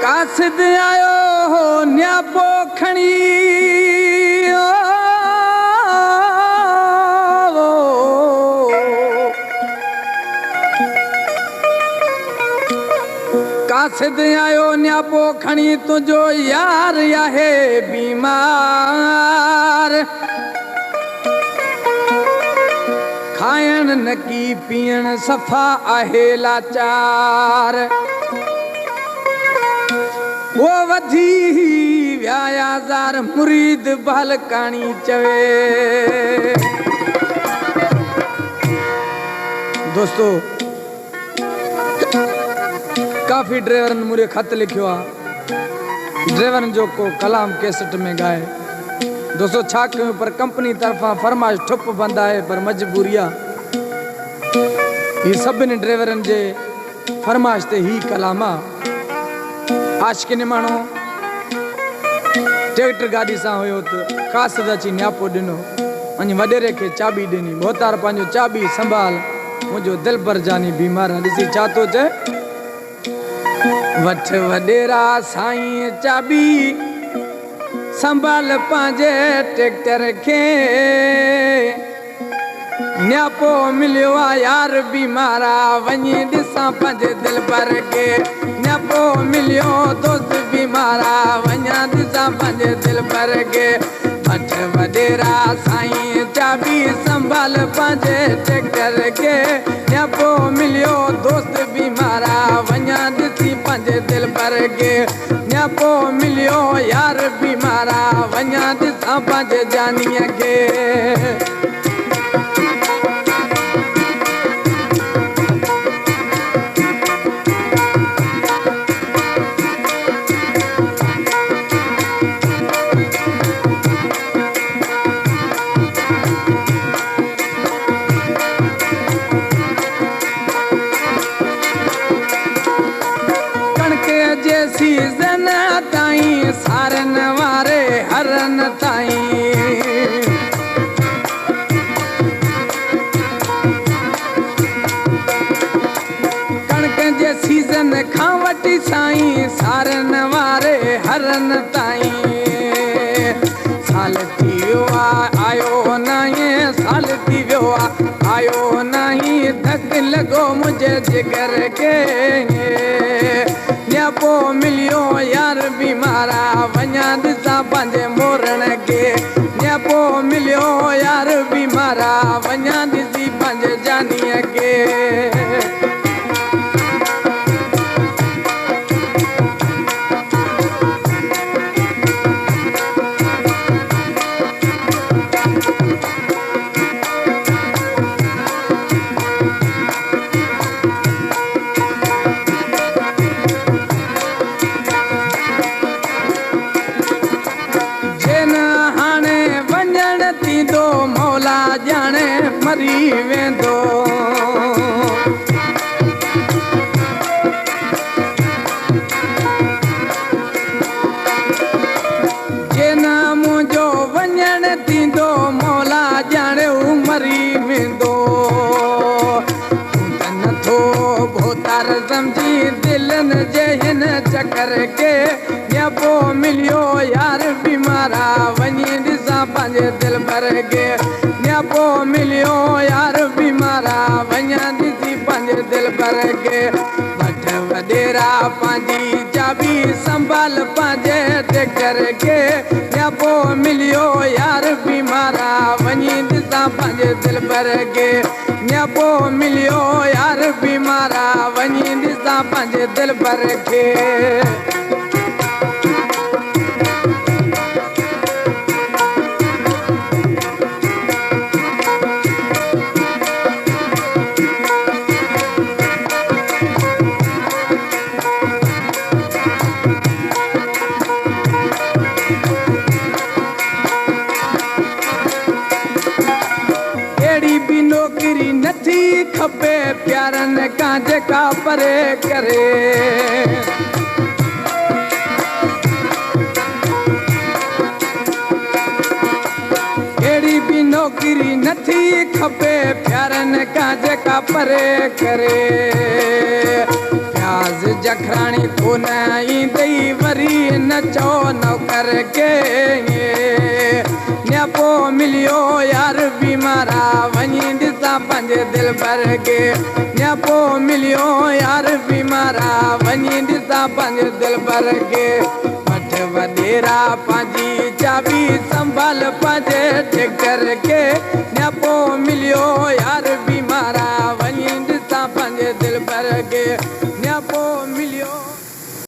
قاصد آيو هو نياپو کڻي، او، قاصد آيو نياپو کڻي، تنهنجو يار آهي بيمار. کائڻ نڪي پيئڻ صفا آهي لاچار. او وڌي ويا هزار مريد ڀلڪاڻي چوي. دوستو، ڪافي ڊرائيورن مون کي خط لکيو آ. ڊرائيورن جو ڪو ڪلام ڪيسٽ ۾ ڳائي. دوستو، ڇا ڪيون، پر ڪمپني طرفان فرمائش ٺپ بند آهي، پر مجبوري آ. هي سڀني ڊرائيورن جي فرمائش تي هي ڪلام آ. عاشقين ماڻهو، ٽريڪٽر گاڏي سان هيو ته قاصد اچي نياپو ڏنو. وڃي وڏيري کي چاٻي ڏني، ڀوتار پنهنجو چاٻي سنڀال، منهنجو دلبر جاني بيمار آ. ڏسي ڇا ٿو چئي. وٺ وڏيرا سائين چاٻي، سنڀال پنهنجي ٽريڪٽر کي. نياپو مليو آ يار بيمار آ، وڃي ڏسان پنهنجي دلبر کي. نياپو مليو دوست بيمار آ، وڃان ڏسان پنهنجي دلبر کي. وٺ وڏيرا سائين چاٻي، سنڀال پنهنجي ٽريڪٽر کي. نياپو مليو دوست بيمار آ، وڃان ڏسي پنهنجي دلبر کي. نياپو مليو يار بيمار آ، وڃان ڏسان پنهنجي جانيءَ کي. ڪڻڪ جي سيزن تائين، سارن واري هرن تائين. ڪڻڪ جي سيزن کان وٺي سائين، سارن واري هرن تائين. سال ٿي ويو آ، آيو ناهي، سال ٿي ويو آ، آيو ناهي، ڌڪ لڳو منهنجي جگر کي. نياپو مليو يار بيمار آ، وڃان ڏسان پنهنجي مورڻ کي. نياپو مليو يار بيمار آ، وڃان ڏسي پنهنجي جانيءَ کي. جي نه هاڻي وڃڻ ٿيندو، مولا ڄاڻي مري ويندو. جي نه منهنجو وڃڻ ٿيندو، مولا ڄاڻي هو مري ويندو. تون ته نٿو ڀوتار سمجهين دلن جي هن چڪر کي. نياپو مليو يار بيمار آ، وڃي ڏسان پنهنجي دلبر کي. نياپو مليو يار بيمار آ، وڃان ڏسي پنهنجي دلبر کي. وٺ وڏيرا پنهنجي چاٻي، سنڀال پنهنجي ٽريڪٽر کي. نياپو مليو يار بيمار آ، وڃي ڏسان پنهنجي دلبر کي. نياپو مليو يار بيمار آ، وڃي ڏسان پنهنجي دلبر کي. اهڙي به نوڪري نٿي کپي پيارن کان، جيڪا پري ڪري. اهڙي به نوڪري نٿي کپي پيارن کان، جيڪا پري ڪري. فياض جا کھراݨی تو نہ ایندئی وری نہ چو نوکر کے۔ نیاپو ملیو یار بیمارا ونی ڈسا پنج دل بر کے۔ نیاپو ملیو یار بیمارا ونی ڈسا پنج دل بر کے۔ مٹھ وڈیرا پنجی چابی سنبھال پنج ٹکر کے۔ نیاپو ملیو یار بیمارا ونی ڈسا پنج دل بر کے۔